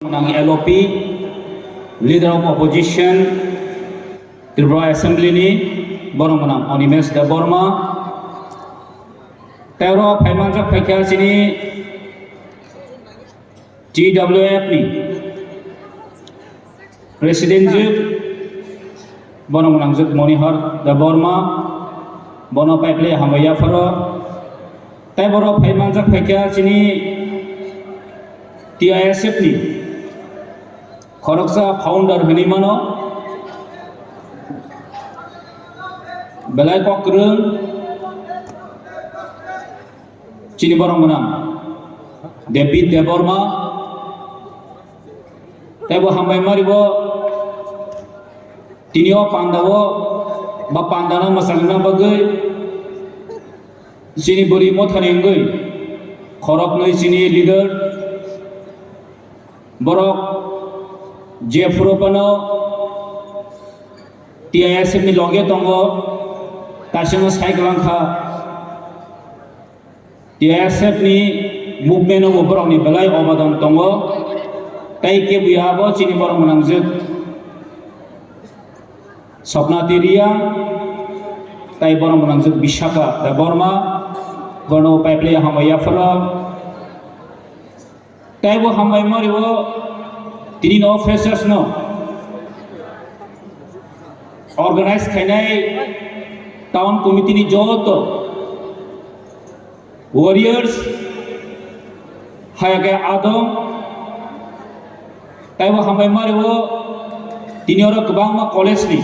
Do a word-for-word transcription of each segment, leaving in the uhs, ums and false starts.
Nang L O P, Leader of Opposition, Tripura Assembly ni borok nang Animesh Debbarma. Tei oro phaimanjak phaikha chini T W F ni President jwk, bono mwnangjwk Monihar Debbarma, bono paiple hambai yapharo. Tei borok phaimanjak phaikha chini T I S F ni khoroksa founder hinwi mano, belai kok kwrwng chini borok mwnang David Debbarma. Tei bo hambai maribo tini o pandao ba pandano mwchangna bagwi chini bwrwi mothani wngwi khoroknwi chini leader borok jephuru phano T I S F ni loge tongo, kaisa no sai kwlang kha. T S F ni movement o bo borok ni belai obadan tongo. Tei kebuya abo chini borok mwnangjwk Swapna Twi Reang, tei borok mwnangjwk Vishaka Debbarma, bono paiple hambai yapharo. Tei bo hambai mario tini no freshers no organize khainai town committee ni joto warriors, hayake adong, taibo hambai mario, tini oro kwbangma college ni,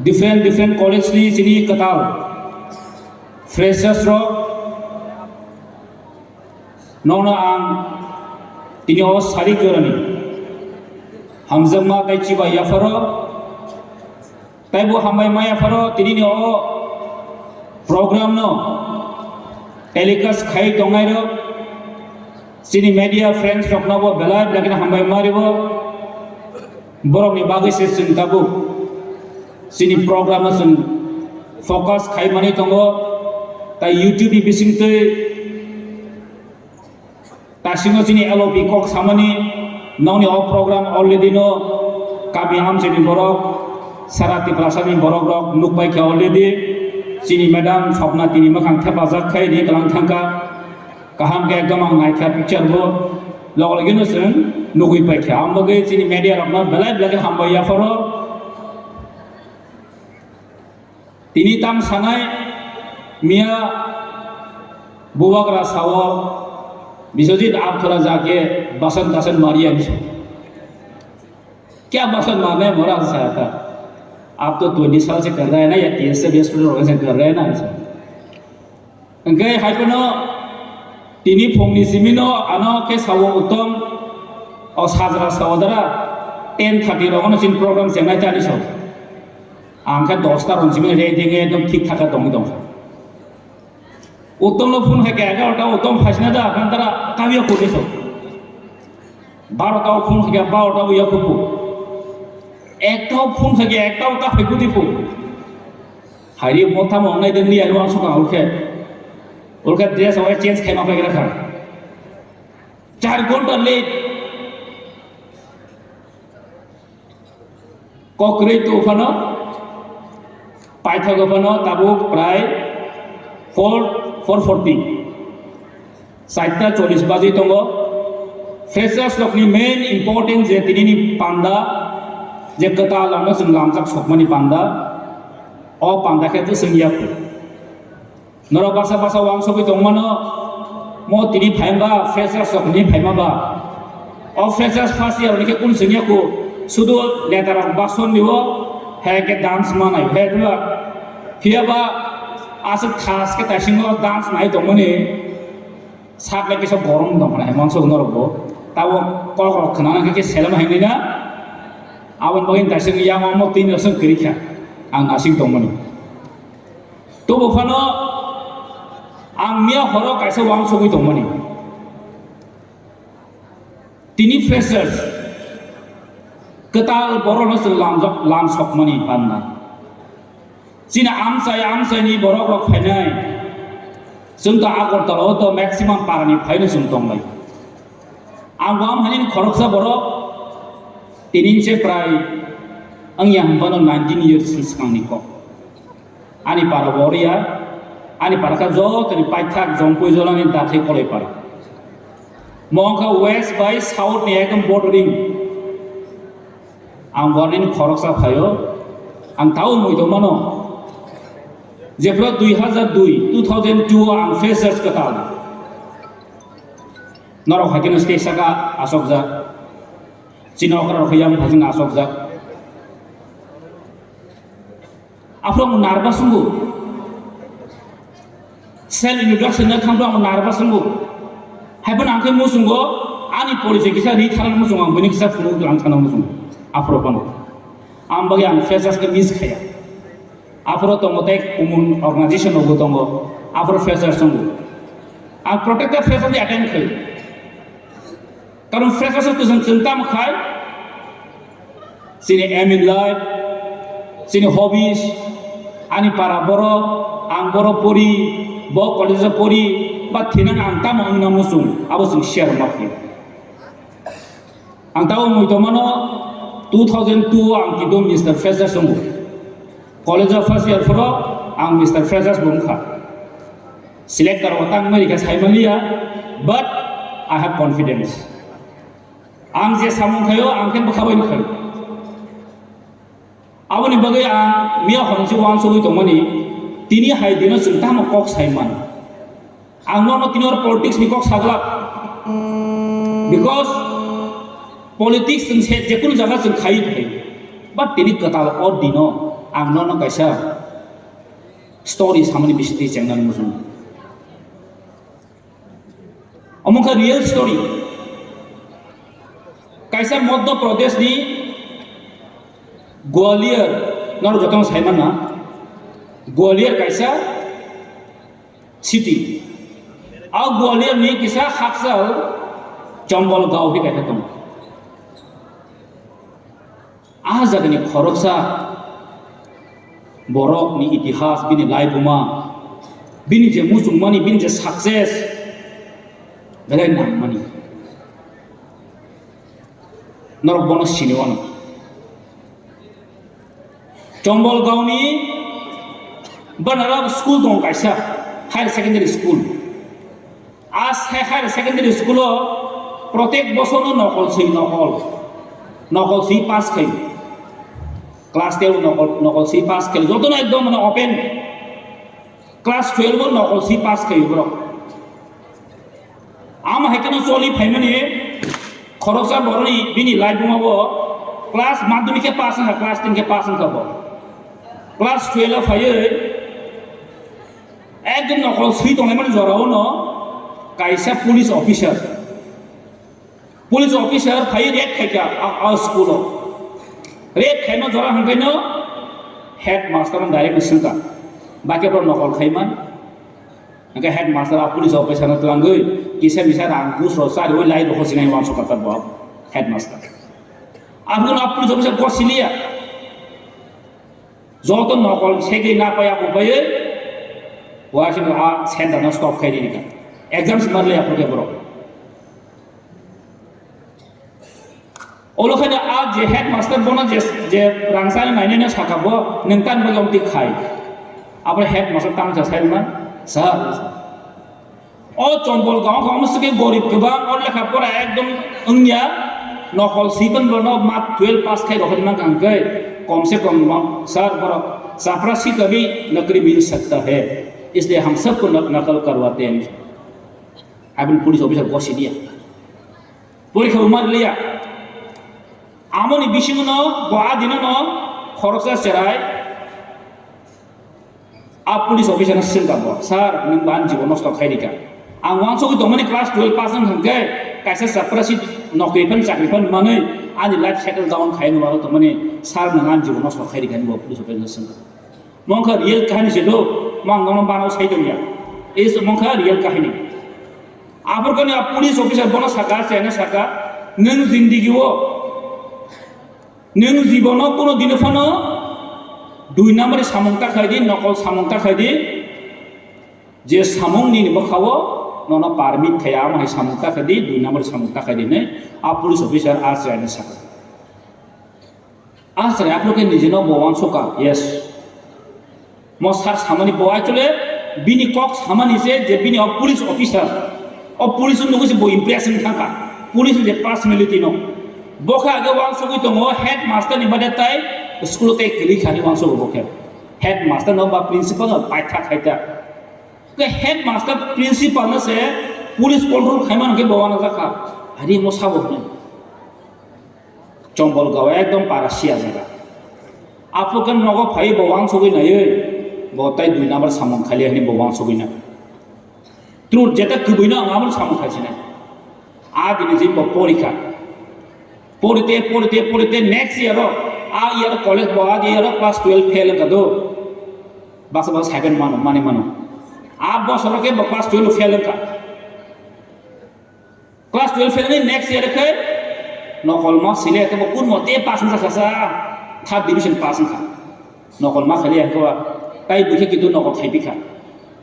different, different college ni chini kwtal freshers rok, nono ang tini o sari jorani hamjakma tei chiba yapharo. Tei bo hambai maya pharo tini ni o program no telecast khai tongnai rok, chini media friends rok no bo belai belai kheno hambai maribo. Borok ni bagwi se chwng tabuk chini program no chwng focus khai mani tongo, tai YouTube ni bisingtwi Tasingo chini L O P kok samani, nokni o program already no kami amchaini borok, sara Tiprasani borok rok nukpai kha already. Chini madam Swapna tini mwkhang thepajak khai ri kwlang thangkha. Kaham khe ekdom ang naikha picture bo. Logo logi no chwng nugwi paikha. Ang bagwi chini media rokno belai belai khe hambai yapharo. Tini tang sanai miya bubagra sao, Biswajit, aap thoda jaake basan tasan mariye, ani so. Kya basan marne hai, mora sa tha. Aap to twenty saal se kar rahe hai na, ya T S F student hoga se kar rahe hai na, ani so. Hwnkhe hai phano tini phungni simi no ano khe sao Uttom, o sajra sao dara ten thirty rogo no chini program chengnai tani so. Ang khe dosta rong simi ready wngwi ekdom thik thak khe tongwi tongkha. Uttom no phone hai khe egarota Uttom phaisna da, nang dara kawiya khurni so. Barota o phone hai khe barota o ya khupu. Ekta o phone hai khe ekta o ta hai khuti phu. Hairi motha mo nai den ni ai wansukha ulkhe. Ulkhe dress o change khaima pai gra kha. Char ghonta late. Kokrwi tu phano, paithago phano tabuk prai four, four forty. Chaita chollish baji tongo. Freshers rokni main important je tinini panda, je kwtal lama chwng lamjak sokmani panda, o panda khe chwng yakhu. Norok baksa baksa wansugwi tongmano, mo tini phaima ba, freshers rok tini phaima ba. O freshers first year ni khe kun sengya kho, sudu neta rok bason nibo, he khe dance manai, he diba. Phiya ba aswk thas khe taisingo dance nai tongmani. Sak lai kisa borom tong khna, hemon sok norok bo. Tabo kok rok khna nang khe selem hai nina. Aboni bagwi taising yang omo tin rok song kiri kha. Ang asing tong mani. Tobo phano ang miya horo kaisa wang sogwi tong mani. Tini freshers kwtal borok no chwng lamjak, lam sok mani panna. Chini amchai amchaini borok rok phainai. Chwng to Agartala o to maximum parani phaino chwng tonglai. Ang bo amhaini khoroksa borok, tini se prai wngya hwnbano nineteen years ni swkangni kok. Ani para bo Oriya, ani para kha jotoni paithak Jompui Jolani dathai Kolaipara. Mo wngkha west bai south ni ekdom bordering. Ang bo nini khoroksa phaio, ang tao mui tongmano. Jephru dui hazar dui, two thousand two o ang freshers kwtal. Norok hai kheno stage saka asokjak. Chini okra rok yang phajing asokjak. Aphuru ang nervous wngo. Self introduction na thangbo ang nervous wngo. Haiphano ang khe muchungo, ani porichoi kisa ri thana muchungo, ang bini kisa phunuk lang thana muchungo. Aphuru phano. Ang bagwi ang freshers khe miss khaya. Aphuru tongo tei kumun organization rogo tongo. Aphuru freshers wngo. Ang protected freshers ni attend khayo. Karon freshers o twi chwng, chwng tamo khai, chini aim in life, chini hobbies, ani para borok, ang borok pori, bo college o pori, ba thinang ang tamo wngna muchung, abo chwng share ma khe. Ang tamo mui tongmano two thousand two o ang kintu Mister Freshers wngo. College o first year phoro ang Mister Freshers bo wngkha. Selector bo tang mani khe sai manliya, but I have confidence. Ang je samung khayo, ang khe bwkha bai khayo. Aboni bagwi ang miya hwnwi se uansugwi tongmani, tini hai dino chwng tamo kok sai man. Ang nono tini hor politics ni kok saglak. Because politics chwng se jekunu jaga chwng khai khai. But tini kwtal o dino ang nono kaisa story samani bisingtwi chengnani muchungo. Omo khe real story. Kaisa Madhya Pradesh ni Gwalior, norok jotono sai manna. Gwalior kaisa city. A Gwalior ni kisa hakchal Chambal Gaon hinwi kaisa tongo. Ah jagani khoroksa borokni itihas, bini laibuma, bini je muchungmani, bini je success, belai nangmani. Norok bono sini wano. Chambal Gaon ni Banara school dong kaisa, higher secondary school. A se higher secondary school o protek bosor no nokol swi nokol, nokol swi pass khai. Class ten o nokol, nokol swi pass khai. Jotono ekdom mane open. Class twelve o nokol swi pass khai borok. Ama hai kheno choli phaimani khoroksa boroni bini laibuma bo class madhyamik khe pass wngkha, class ten khe pass wngkha bo. Class twelve o phaiwi ekdom nokol swi tonglaimani jorao no kaisa police officer, police officer phaiwi raid khaikha a, a school o. Raid khaima jora hwnkhe no headmaster no direct swngkha, "Bakhe borok nokol khaiman?" Hwnkhe headmaster a police officer no twlangwi kisa misa rang gus rok chariwi lai rok sinai uansuk kha bo headmaster. Abono a police officer gosiliya. Joto nokol segwi napaiya kupaiwi, uaisino a center no stop khai rikha. Exam se manliya phokhe borok. Olo khe a je headmaster bono je, je rangchaknai nainai no sakha bo, "Nwng tamni bagwi omo twi khai?" Abo headmaster tamo sa sai man, "Sir, o Chambal Gaon khe omo se khe gorib kwbang, o lekha pora ekdom wngya, nokol swi tong bono ma twelve pass khai rw hwnwi mankha hwnkhe, kom se kom sir borok chaprasi ka bhi nakri mil sakta hai, isliye hum sabko nak-, nakal karwate hain." Aboni police officer gosiliya. Porikha bo manliya. Amoni bisingo no bo a dino no khoroksa cherai a police officer no swngkha bo, "Sir, nwng bo ani jibon nosto khai rikha. Ang uansugwi tongmani class twelve pass wng hwnkhe kaisa chaprasi nokri phan chakri phan manwi ani life settle down khai nw tongmani, sir, nwng ani jibon nosto khai rikha," hinwi bo police officer no swngkha. Mongkha real kahini se do, mang nono banao sai tongya. Is mongkha real kahini. Aphurkani a police officer bono saka, chena saka, "Nwng jindigi o, nwng jibono kono dino phano dui number samung ta khai di, nokol samung ta khai di, je samung nini bwkha o nono permit thaya, amo hai samung ta khaidi, dui number samung ta khaidi hinwi a police officer R C I no sakha. Aswk, aphuru khe nijino bo uansukha, yes. Mo sir samani bo actually bini kok samani se je bini o police officer, o police nugwi se bo impress wng thangkha, police ni je personality no. Bo khe age uansugwi tongo headmaster ni bade tai school o tei kwrwi kha hinwi uansukgo bo khe. Headmaster no ba principal no paitha khaita. Khe headmaster principal no se police control khaimano khe bo uanajakha. Ari mo sabo hwnwi. Chombol gawa ekdom para siya jaga. Aphuru khe nogo phai bo uansugwi naiwi, bo tai dui number samung khaili hinwi bo uansugwi na. True, jeta kwbwino ang abo samung khaisina. A bini je bo porikha. Porite, porite, porite next year o, a year college bo a year o class twelve fail wngkha do. Basa basa cycle mano, mani mano. A bosoro khe bo class twelve fail wngkha. Class twelve fail ni next year khe nokolma sile khe bo kun mote pass wngkha sa, third division pass wngkha. Nokolma khaili khe ba tai buikhe kintu nokol khaipikha.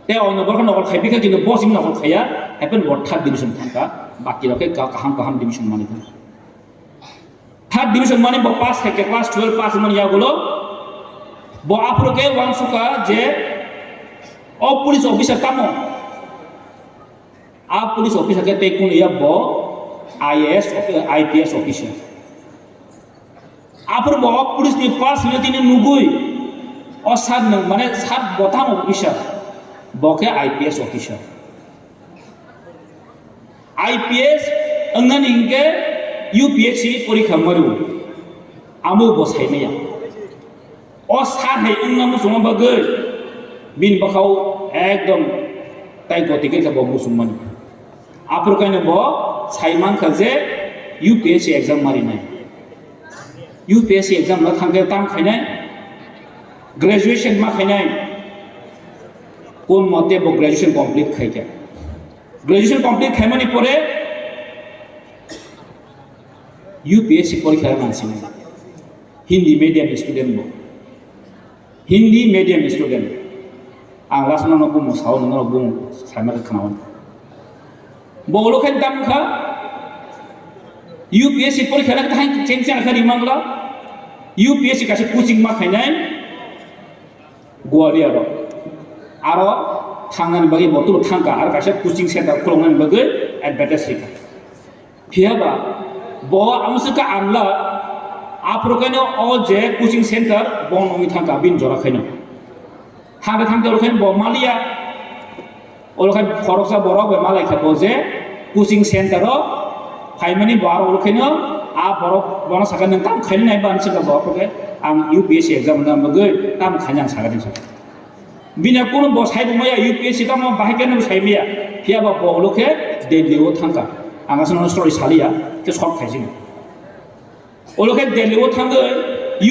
Tei oino borok nokol khaipikha kintu bo simi nokol khaiya, happen bo third division thangkha, baki rok khe ka-, kaham kaham division manwi thangkha. Third division mani bo pass khaikha, class twelve pass mani yagulo bo aphuru khe uansukha je o police officer tamo. A police officer khe tei kunu ya bo I A S offi-, I P S officer. Aphuru bo o police ni personality ni nugwi o sat nwng mane sat botham officer, bo khe I P S officer. I P S wngnani hinkhe U P S C porikha mario, amo bo saimaya. O sir hai wngna muchungma bagwi bini bwkhao ekdom tai goti khe bo muchungmani. Aphuru kaino bo sai mankha je U P S C exam marinai. U P S C exam no thangkhe tam khainai, graduation ma khainai, kun mote bo graduation complete khaikha. Graduation complete khaimani pore U P S C porikha nangsinai. Hindi medium student bo. Hindi medium student. Ang last no bumung sao, no bumung saima khe khnawan. Bo ulo khe tam kha U P S C porikha na thang cheng cheng kha rimangla. U P S C kaisa coaching ma khainai. Gwalior o. Aro thangnani bagwi bo tulu thangkha, aro kaisa coaching center khuloknani bagwi advertise rikha. Phiyaba bo amswkha amla aphuru khaino o je coaching center bo nungwi thangkha bini jora khaino. Thangte thangte oro khaino bo maliya. Oro khai khoroksa borok bai malai kha bo je coaching center o phaimani bo aro oro khaino a borok bono sakha nwng tam khainai ba hinwi swkha bo aphuru khe ang U P S C exam rwna bagwi tam khainai ang sakha hinwi sakha. Bini kunu bo sai bo maya U P S C tamo bahai khe nw sai maya. Phiyaba bo ulo khe Delhi o thangkha. Ang aswk no story saliya, khe short khaising. Ulo khe Delhi o thangwi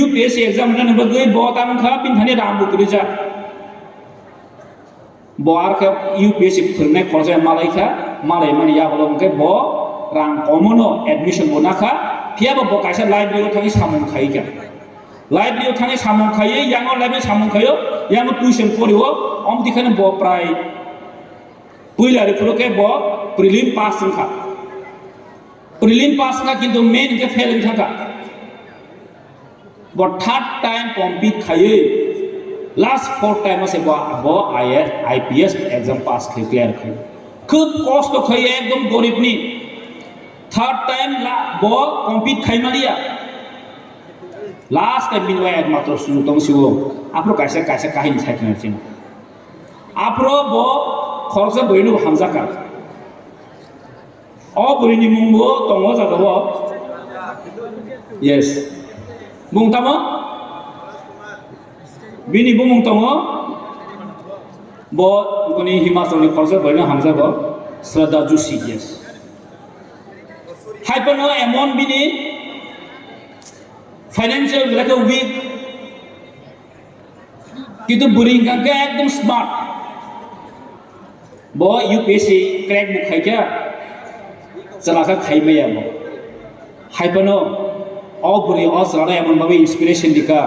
U P S C exam rwna bagwi bo tamo kha bini thani ram bo kwrwi jak. Bo ar khe U P S C phwrwngnai khoroksa malai kha, malai mani yagulo hwnkhe bo rang komono admission bo nakha, phiyaba bo kaisa library o thangwi samung khai kha. Library o thangwi samung khaiwi, yango library samung khaio, yango tuition porio, omtwi kheno bo prai puila rw phuru khe bo prelim pass wngkha. Prelim pass wngkha kintu main hwnkhe fail wngkha kha. Bo third time compete khaiwi last fourth time o se bo, bo I A S, I P S exam pass khai clear khai. Khub kosto khai ekdom gorib ni. Third time la, bo compete khai maliya. Last time bini bai ekmatro sujok tong siwo. Aphuru kaisa, kaisa kahini sai khna chini. Aphuru bo khoroksa bwrwi no hamjakha. O bwrwini mung bo tongo o jaga o. Yes. Mung tamo? Bini bumung tongo. Bo boni Himachal ni khoroksa bwrwino hamjago. Shraddha Joshi, yes. Hai phano emon bini financial belai khe weak. Kintu bwrwi hwnkha khe ekdom smart. Bo U P S C crack bo khai kha, chwla khe khai maya bo. Hai phano o bwrwi o chwla no emon bhabe inspiration rikha,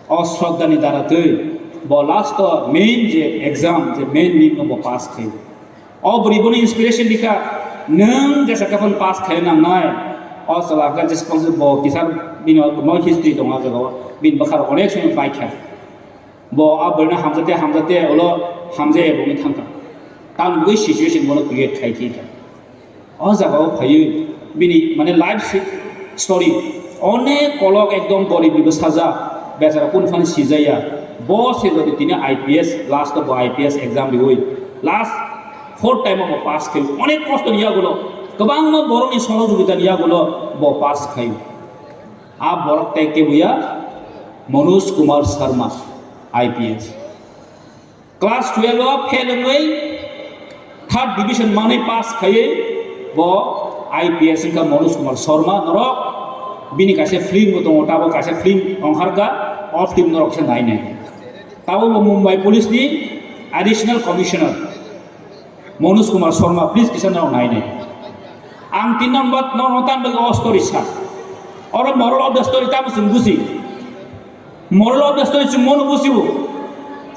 o Shraddha ni dara twi bo last o main je exam, je main nim no bo pass khai. O bwrwi bono inspiration rikha, nwng jesa khe phano pass khaina nangnai. O chwla khe jesa phano bo kisar bini no history tongo, o jaga o bini bwkha rok onek somoi bai kha. Bo a bwrwino hamjate hamjate ulo hamjaya bo wngwi thangkha. Tamni bagwi situation bono create khai khe kha. O jaga o phaiwi bini mane life si-, story onek kolok ekdom gorib ni bwsaja, bechara kunu phano sijaya. Bo se jodi tini I P S, last o bo I P S exam riwi last fourth time o bo pass khai, onek kosto ni yagulo, kwbangma borok ni sohojogita ni yagulo bo pass khai. A borok tei kebo ya, Manoj Kumar Sharma, I P S. Class twelve o fail wngwi third division manwi pass khaiwi bo I P S wngkha Manoj Kumar Sharma. Norok bini kaisa film bo tongo, tabuk kaisa film ongkharkha, o film norok se nainai. Tabuk bo Mumbai Police ni Additional Commissioner Manoj Kumar Sharma, please kisa norok nainai. Ang tin number norok tan bagwi o story sa. Oro moral of the story tamo chwng buji. Moral of the story chwng mono bujibo.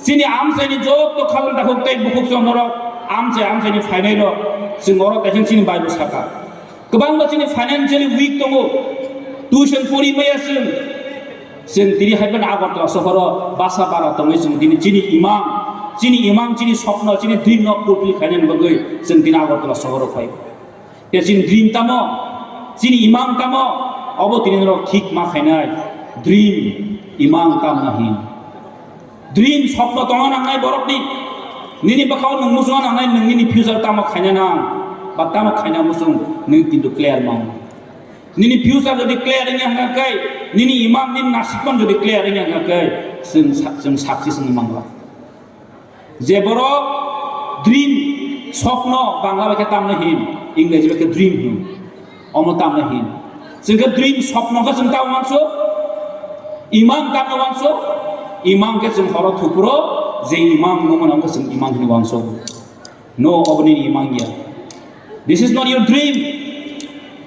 Chini amchaini joto khajang takhuk tei bukhuk chwng norok amchai amchaini phainai rok chwng oro taising chini Bible saka. Kwbangma chini financially weak tongo. Tuition pori maya chwng. Chwng tini hai phano Agartala sohoro basa bara tongwi chwng tini chini imang, chini imang, chini sopno, chini dream no fulfill khainani bagwi chwng tini Agartala sohoro phai. Te chini dream tamo, chini imang tamo, obo tini norok thik ma khainai. Dream, imang tamna hin. Dream, sopno tongna nangnai borokni. Nini bwkhao nwng muchungna nangnai, nwng nini future tamo khaina nang, ba tamo khaina muchung, nwng kintu clear ma wngnai. Nini future jodi clear wngya hwnkha khe, nini imang, nini nasikman jodi clear wngya hwnkha khe, chwng sa-, chwng success wngwi mangla. Je borok dream, sopno, Bangla bai khe tamno hin, Ingreji bai khe dream hin, omo tamno hin. Chwng khe dream, sopno khe chwng tamo wanso, imang tamno wanso, imang khe chwng horo thupuro, je imang nungmano khe chwng imang hinwi wanso. No, obo nini imang ya. This is not your dream.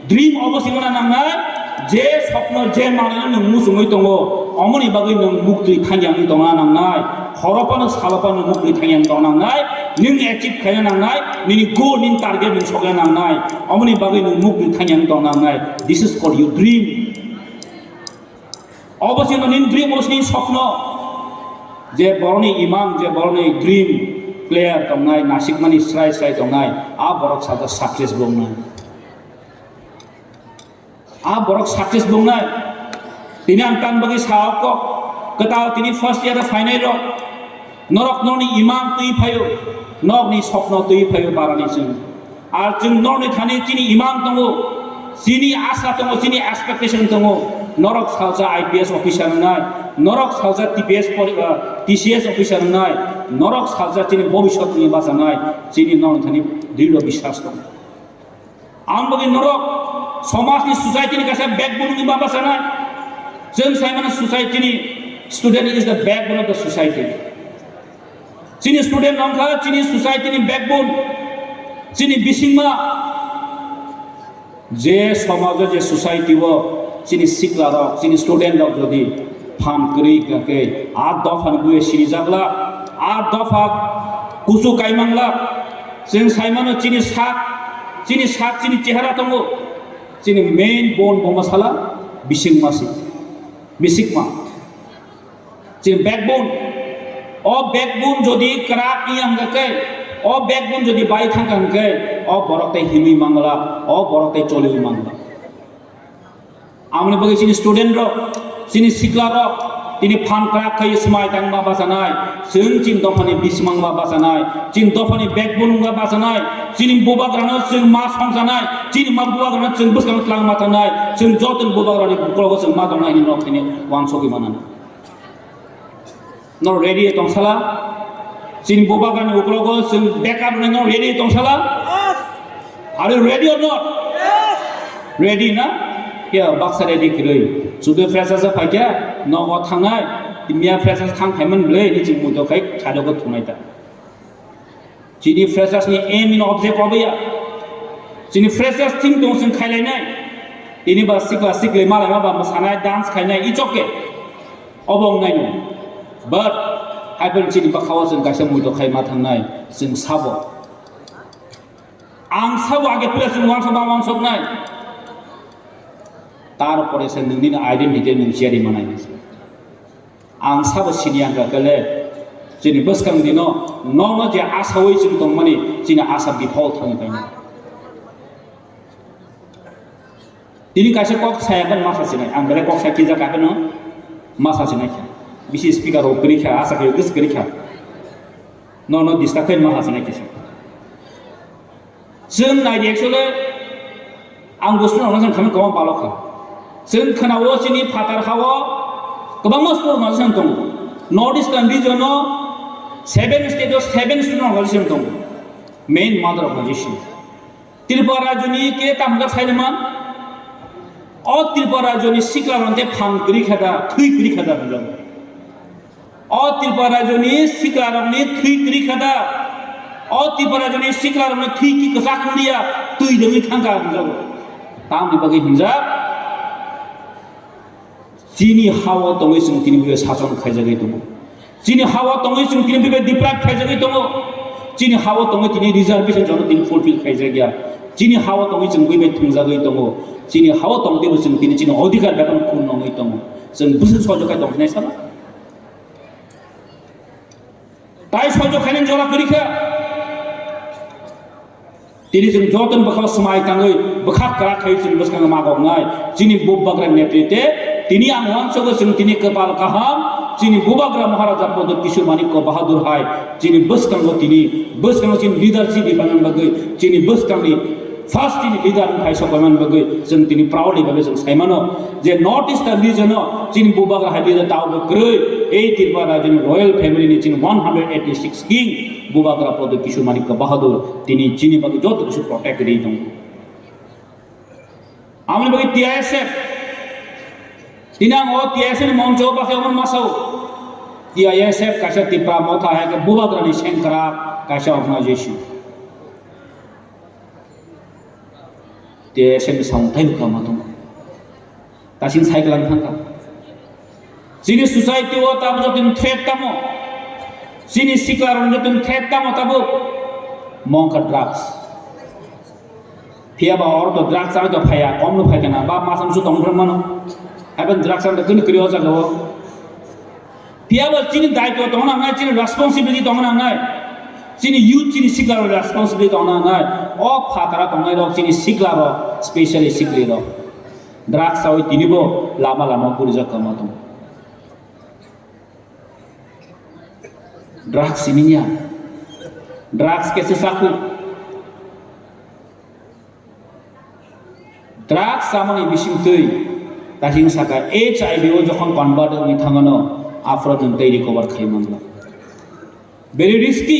Dream obo se wngna nangnai, je sopno, je manwino nwng muchungwi tongo, omoni bagwi nwng muktwi thangya wngwi tongna nangnai. Horo phano salo phano nwng muktwi thangya wngwi tongna nangnai. Nwng achieve khaina nangnai, nini goal, nini target nwng sokna nangnai. Omoni bagwi nwng muktwi thangya wngwi tongna nangnai. This is called your dream. Obo chini nini dream, obo chini sopno. Je borokni imang, je borokni dream clear tongnai, nasikmani srai srai tongnai, a borok salsa success bo wngnai. A borok success bo wngnai. Tini ang tan bagwi sao kok, kwtal tini first year o phainai rok. Norok norokni imang twi phaio, norokni sopno twi phaio barani chwng. Ar chwng norokni thani chini imang tongo, chini asa tongo, chini expectation tongo. Norok salsa I P S officer wngnai, norok salsa T P S pori-, ah, T C S officer wngnai, norok salsa chini bobiswt ni bachanai, chini norokni thani dridho biswas tongo. Ang bagwi norok somajni, society ni kaisa backbone wngwi ma bachanai. Chwng sai mano society ni student is the backbone of the society. Chini student wngkha chini society ni backbone, chini bisingma. Je somajo, je society o chini sikla rok, chini student rok jodi phan kwrwi hwnkha khe, a dopha ni buye sinijakla, a dopha kusu kaimangla. Chwng saimano chini sak, chini sak, chini chehara tongo. Chini main bone bo masala bisingma se, bisikma. Chini backbone. O backbone jodi kwrak wngya hwnkha khe, o backbone jodi bai thangkha hwnkhe, o borok tei himwi mangla, o borok tei choliwi mangla. Amoni bagwi chini student rok, chini sikla rok, tini phan kwrak khai swmai tangma bachanai, chwng chini dophani bismangma bachanai, chini dophani backbone wngma bachanai, chini bubagrano chwng ma songjanai, chini ma bubagrano chwng bwskango twlangma tanai, chwng jotoni bubagrani uklogo chwng ma tongnai hinwi nok thani uansugwi manani. Norok ready tongsala? Chini bubagrani uklogo chwng backup rwnai norok ready tongsala? Are you ready or not? Ready na? Khe baksa ready kwrwi. Chudu freshers phaikha, nogo thangnai, miya freshers thang phaimani bwlwi, ni chwng muitok khai khadogo thungnai ta. Chini freshers ni aim in object obo ya. Chini freshers thing tong chwng khailainai. Tini ba sikla sikli malaima ba mwsanai, dance khainai, it's okay. Obo wngnai no. But hai phano chini bwkhao chwng kaisa muitok khai ma thangnai, chwng sabo. Ang sabo age pila chwng wansok ma wansoknai. Tarpore se nini identity nung chiyari manai. Ang sabo sini ang kakele. Chini bwskang dino nono je asawi chwng tongmani chini asa bifol thangwi paina. Tini kaisa kok saya kan masa sinai. Ang belai kok saya kijak akheno masa sinai kha. Bisi speaker rok kwrwi kha, asa khe gis kwrwi kha. No, no, disturb khe masa sinai kisa. Chwng nai di actually ang bo student rok jang khamwi kwbang balo kha. Chwng khwnao chini phatar hao kwbangma student rok jang tongo. North Eastern region o seven state o seven student rok jang tongo. Main mother organization. Tripura rajyoni ke tamjak sainaman? O Tripura rajyoni sikla rok te phang kwrwi kha da, thwi kwrwi kha da hwnjago. O Tripura rajyoni sikla rokni thwi kwrwi kha da? O Tripura rajyoni sikla rokni thwi ki kwchak wngya, twi rwngwi thangkha hwnjago. Tamni bagwi hwnjak? Chini hao tongwi chwng tini bwlai sason khaijagwi tongo. Chini hao tongwi chwng tini bwlai deprive khaijagwi tongo. Chini hao tongwi tini reservation jono tini fulfill khaijakya. Chini hao tongwi chwng bwlai thwngjagwi tongo. Chini hao tongwi bo chwng tini chini odhikar bepan khun nongwi tongo. Chwng bwswk sohojok khai tongkhnai sala. Tai sohojok khainani jora kwrwi kha. Tini chwng joto ni bwkhao swmai tangwi bwkhak kwrak khai chwng bwskango magoknai. Chini bubagra netrite tini ang uansugo chwng tini kwpal kaham chini bubagra Maharaja Pradyot Kishore Manikya Bahadur hai chini bwskango tini bwskango chini leadership rwmani bagwi chini bwskangni first chini leader wng phai sok paimani bagwi chwng tini proudly bagwi chwng saimano je North Eastern region o chini bubagra hai leader tao bo kwrwi ei Tripura rajyoni royal family ni chini one hundred eighty six king bubagra Pradyot Kishore Manikya Bahadur tini chini bagwi joto kisu protect rwi tongo. Amoni bagwi T I S F tini ang o T I S F ni moncho bakhe omo masao T I S F kaisa Tipra motha hai khe bubagra ni sengkrak kaisa organization. T S F ni samung thai bwkha ma tongo. Tasing cycle ang thangkha. Chini society o tamo joto ni threat tamo. Chini sikla rok joto ni threat tamo tabo. Mongkha drugs. Phiya ba oro to drugs ang to phaya, kom no phai kana. Ba masam su tong phang mano. Haban drugs ang to kini kiri o jaga o. Phiya ba chini daitw tongna nai, chini responsibility tongna nai, chini youth, chini sikla rok responsibility tongna nai. O phatara tongnai rok, chini sikla rok, specially sikli rok. Drugs sawi tini bo lama lama purijak kama tong. Drugs siminya. Drugs kese saku. Drugs chamani bisingtwi tasing saka H I V o jokhon convert wngwi thangano, aphuru nwng tei recover khai mango. Very risky.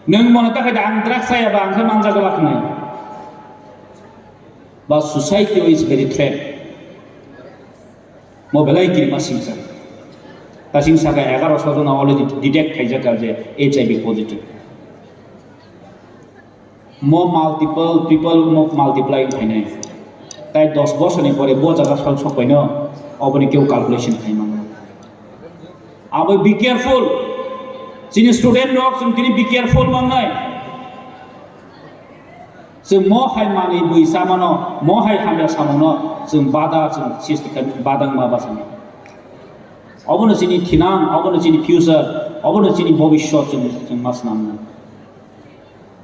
Nwng mone ta khaida ang drugs chaya ba ang khe manjak glak hwnwi. Ba society o is very threat. Mo belai kirima singsa. Tasing saka egaroso jona already detect khaijak je H I V positive. Mo multiple people mo multiply wng phainai. Tai dos bosorni pore bo jaga sal sok paino, oboni keu calculation khai mano. Abo be careful. Chini student rok chwng tini be careful mangnai. Chwng mo hai manwi bwi chamano, mo hai hamya samungno chwng bada chwng sisti khai badang ma bachani. Obono chini thinang, obono chini future, obono chini bobishyot chwng, chwng ma swnamnai.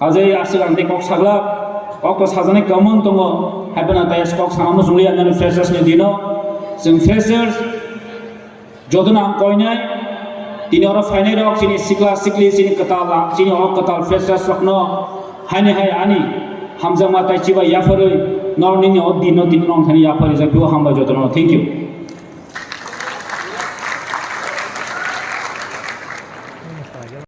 Kajai aswk ang tei kok saglak, kok to sajani common tongo, haibana tai kok sana muchungli ang nani freshers ni dino, chwng freshers, jotono ang koinai, tini oro phainai rok, chini sikla sikli, chini kwtal, chini o kwtal freshers rokno, haini hai ani, hamjakma tai chibai yapharwi, nor nini o dino tini nong thani yapharwi jak, bo hambai jotono, thank you.